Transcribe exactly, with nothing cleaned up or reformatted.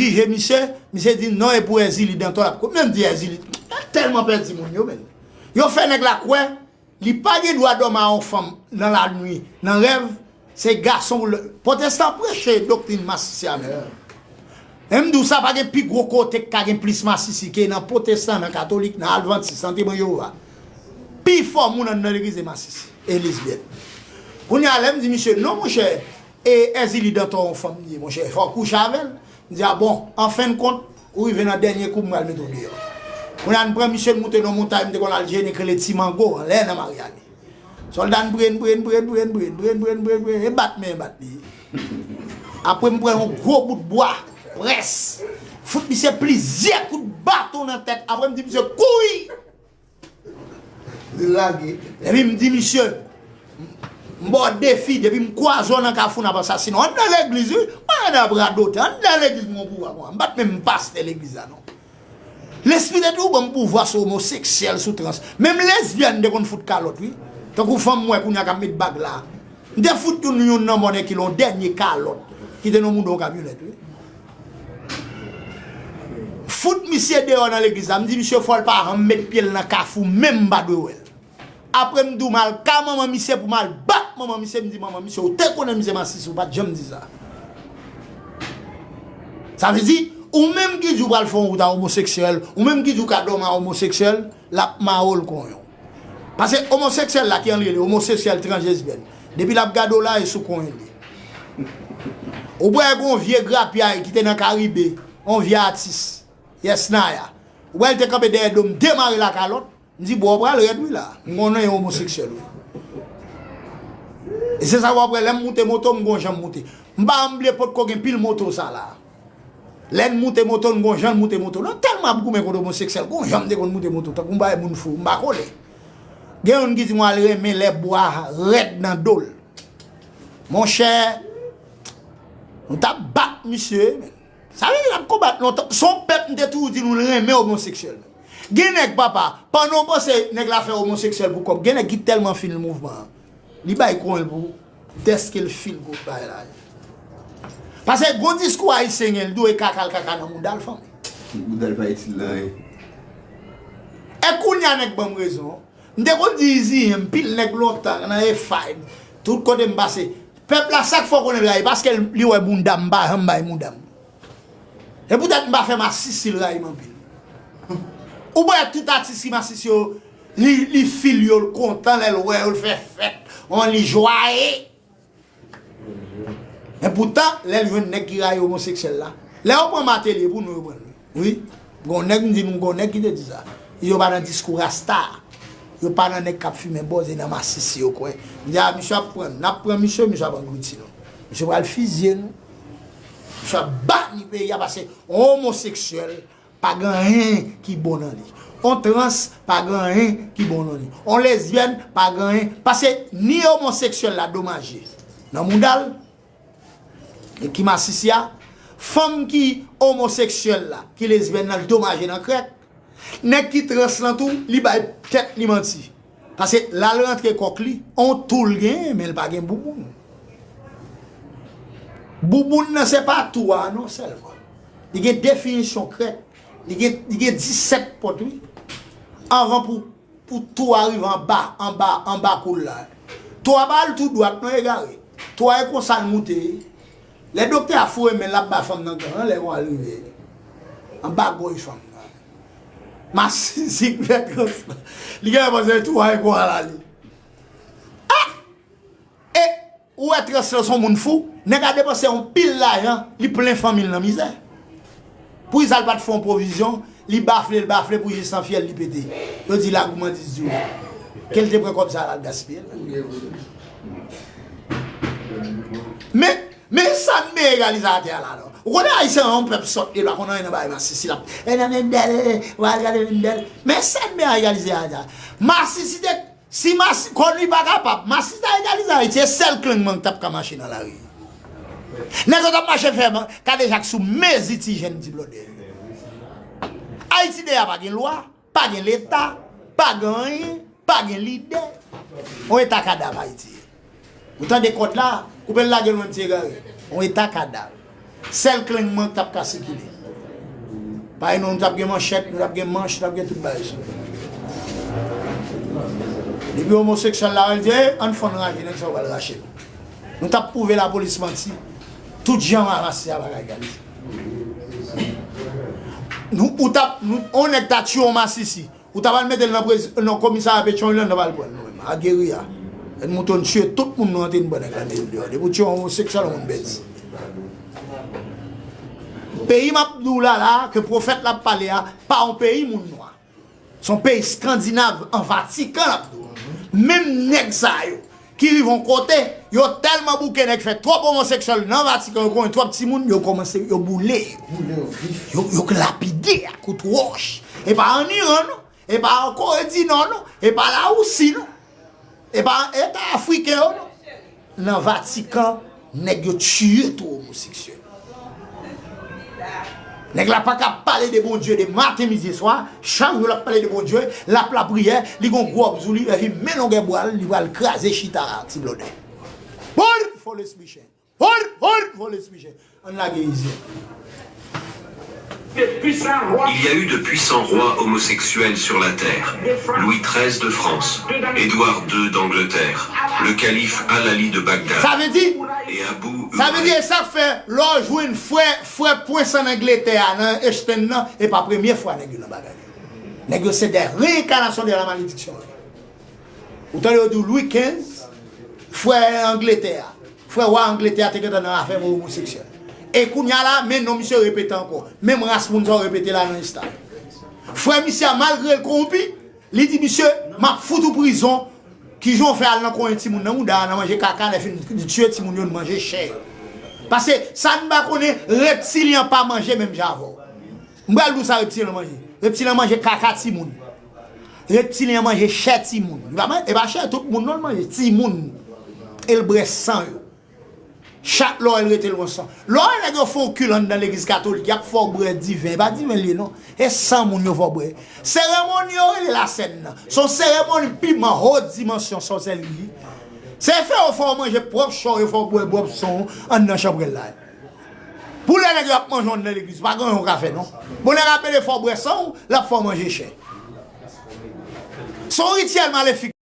dirije misye, misye di non, e pou Èzili Dantò l ap kouri. Men m di Èzili, tèlman pèdi moun yo, men. Yo fè nèg la kwè li pa gen dwa dòmi a yon fanm nan lanwi, nan rèv, se gason pou l. Pwotestan preche doktrin masisi a menm. E m di w sa, pa gen pi gwo kote k ka gen plis masisi ke nan pwotestan, nan katolik, nan advantis, nan Temwen Jewova. Pi fò moun anndan legliz se masisi e lesbyèn. Kounye a, lè m di misye, non, monchè, e Èzili Dantò yon fanm li ye, monchè, fò w kouche avè l. M di, a bon, an fen de kont, ou rive nan dènye kou, m pral mete w deyò. Kounye a, n pran misye, n moute nan yon montay, m te konn al jennen k rele Ti Mango, anlè nan Maryani. Sòlda n pran, pran, pran, pran, pran, pran, pran, pran, e bat men, e bat li. Apre, m pran yon gwo bout bwa, près. Fout misye plizyè kout baton nan tèt. Apre, m di misye, kouri! Li lage. Epi m di misye, m ba w defi, depi m kwaze w nan kafou, n ap asasinen w. Anndan legliz, wi. Mwen anndan radote. Anndan legliz, m gon pouvwa konsa. M pa t menm pastè legliz la, non. Lespri te toujou ban m pouvwa sou omoseksyèl, sou trans. Menm lesbyèn, m te konn fout kalòt, wi. Tankou fanm m wè kounye a k ap met bag la. M te fout youn, youn nan mòn e kilon, dènye kalòt ki te nan mouda yon kamyonèt, wi. Fout misye deyò nan legliz la. M di misye fò l pa janm met pye l nan kafou, menm m pa dwe wè l. Apre m di w m al ka manman misye pou m al bat manman misye, m di manman misye, ou te konnen misye masisi, ou pa t janm di sa. Sa vle di, ou menm ki di w pral fè yon wout a omoseksyèl, ou menm ki di w ka dòmi a omoseksyèl, l ap mare w l konyon. Paske omoseksyèl la ki an rele omoseksyèl transesbyèn. Depi l ap gade w la, e sou konyen li. Ou wè gon vye grapyay ki te nan Karibe, yon vye atis, Yès Naya. Ou wè l te kanpe dèyè do m, demare lakalòt. M di, bro, w pral rèd wi la. M konnen yon omoseksyèl wi. E se sa w ap wè, lè m moute moto, m gon jan m moute. M pa janm bliye potko gen pil moto sa la. Lè n moute moto, n gon jan n moute moto. Non, tèlman ap goumen kont omoseksyèl, gon jan m te konn moute moto, tankou m bay moun fou, m pa kole. Gen youn ki di m al renmen lè bwa rèd nan do l. Monchè, nou t ap bat misye, men. Sa vle di n ap konbat lontan. Se yon pèp m te toujou di nou l renmen omoseksyèl. Gen nèg, papa, pandan w panse nèg la fè omoseksyèl pou kòb, gen nèg ki tèlman fil mouvman an, li bay konyen pou dèske l fil gwo bagay la. Paske gwo diskou ayisyen gen, l di w e kaka l kaka nan mouda l, fanmi. Mouda l pa itil l anyen. E kounye a nèg ban m rezon. M te konn di iziyen, m pil nèg lontan nan E five, tout kote m pase. Pèp la, sa k fè w konnen l rayi, paske li wè mouda m, m pa janm bay mouda m. E poutèt m pa fè masisi l rayi m anpil. Ou pa wè tout atis ki masisi yo, li, li fil yo, l kontan lè l wè yo, l fè fèt, on li jwaye. Men poutan, lè l jwenn nèg ki rayi omoseksyèl la, lè yo pran Matelye pou nou, yo pran l wi. Wi. Gon nèg, m di nou, gon nèg ki te di sa. Yo pa nan diskou rasta. Yo pa nan nèg k ap fimen bòz, e nan masisi yo kwè. M di a, misye ap pran, n ap pran misye, misye ap anglouti nou. Misye pral fizye nou. Misye ap bani peyi a, paske yon omoseksyèl pa gen anyen ki bon nan li. On trans pa gen anyen ki bon nan li. On lesbyèn pa gen anyen. Paske ni omoseksyèl la domaje nan mouda l, e ki masisi a, fanm ki omoseksyèl la, ki lesbyèn nan, l domaje nan krèk. Nèg ki trans lan tou, li bay tèt li manti. Paske l al rantre kòk li, on tou l genyen, men l pa gen bouboun. Bouboun nan se pa tou a non sèlman. Li gen definisyon krèk. Li gen, li gen disèt pòt wi. Anvan pou, pou tou a rive anba, anba, anba kou l la. Tou a pa al tou dwat non egare. Tou a e konsa l moute. Lè doktè a foure men l ap ba fanm nan gran lè konsa l rive anba gòj fanm nan. Masisi k fè trans lan. Li genlè panse tou a e konsa l ale. Ah! E ou wè trans lan se yon moun fou, nèg la depanse yon pil lajan, li plen fanmi l nan mizè. Poukisa l pa t fè yon pwovizyon, li bafle, l bafle pou jis nan fyèl li pete. Yo di la goumandis di w. Ke l te pran kòb sa a, l al gaspiye l. Men, men sa n bezwen egalize atè a la non. Ou konnen ayisyen an yon pèp sòt, li pa konn anyen nan bagay masisi l ap. E nan Mendèl, e, w al gade Mendèl. Men sa n bezwen egalize atè a. Masisi te Si masi, kò li pa kapab, masi ta egalize Ayiti, e sèl klengman k t ap ka mache nan lari. Nèg yo t ap mache fè kadejak sou mezi ti jèn ti blòdè. Ayiti de a pa gen lwa, pa gen leta, pa gen anyen, pa gen lidè. On eta kadav Ayiti ye. Ou tande kòd la, koupe l lage lwen ti egare. On eta kadav. Sèl klengman k t ap ka sikile. Parèy nou, nou t ap gen manchèt, nou t ap gen manch, nou t ap gen tout bagay sa. Depi omoseksyèl la, l di, "Ey, ann fè anraje, nèg sa yo pral rache l." Nou t ap pwouve lapolis manti. Tout jan masisi a pa ka egalize. Nou, ou t ap, nou, on nèg ta tiye yon masisi. Ou ta pral mete l nan prez-, nan komisarya Petyonvil, nou pral pran l nou menm. A geri a. N moute n tiye tout moun nou antre n pran nèg la mete l deyò. Depi w tiye yon omoseksyèl, yon moun pèdi. Peyi m ap di w la, la, ke pwofèt la ap pale a, pa yon peyi moun nwa. Se yon peyi Eskandinav, an Vatikan l ap di w. Menm nèg sa yo, ki rive yon kote, yo tèlman bouke nèg fè twòp omoseksyèl nan Vatikan, yo konnen twòp timoun, yo kòmanse, yo boule yo. Yo, yo lapide ak kout wòch. E pa an Iran, non. E pa an Kore di Nò, non. E pa Larisi, non. E pa eta afriken yo, non. Nan Vatikan, nèg yo tiye tou omoseksyèl. Nèg la pa ka pale de Bondye de maten, midi e swa. Chak jou l ap pale de Bondye, l ap lapriyè, li gon gwo obzou li, epi men longè bra l, li pral kraze chita a, ti blòdè. Bon, fò lespri chen. Bon, bon, fò lespri chen. Ann lage izi. Il y a eu de puissants rois homosexuels sur la terre. Louis treize de France, Édouard deux d'Angleterre, le calife Al-Ali de Bagdad Sa vle di, et Abu sa vle di, e sa k fè, lè w jwenn frè, frè pwens an Angletè a nan Echtenn nan, e pa premye fwa nèg yo nan bagay yo. Nèg yo se de reenkanasyon de la malediksyon. Ou tande yo di w Lwi kenz, frè Angletè a, frè wa Angletè a te gentan nan afè omoseksyèl. E kounye a la, men non misye repete ankò. Menm ras moun sa yo repete la nan Insta. Frè misye a, malgre l kowonpi, li di misye, "M ap fout ou prizon, kijan w fè al nan konyen timoun nan mouda a, nan manje kaka, lè fin tiye timoun yo, n manje chè yo." Paske sa n pa konnen, reptilyen an pa manje menm jan avè w. M pral di w sa reptilyen an manje. Reptilyen an manje kaka timoun. Reptilyen an manje chè timoun. Li pa man-, e pa chè tout moun non l manje, timoun. E l bwè san yo. Chak lè w wè l rete lwen san. Lè w wè nèg yo fè yon kil anndan legliz katolik, y ap fè w bwè diven. E pa diven l ye non. E san moun yo fè w bwè. Seremoni yo rele lasèn nan. Se yon seremoni piman, wo dimansyon, sòsèlri. Se fè yo fè w manje pwòp chè w, yo fè w bwè pwòp san w anndan chanbrèl la. Pou lè nèg yo ap manje w anndan legliz, pa gen anyen w ka fè non. Bon, nèg ap pede fè w bwè san w, l ap fè w manje chè. Se yon rityèl malefik.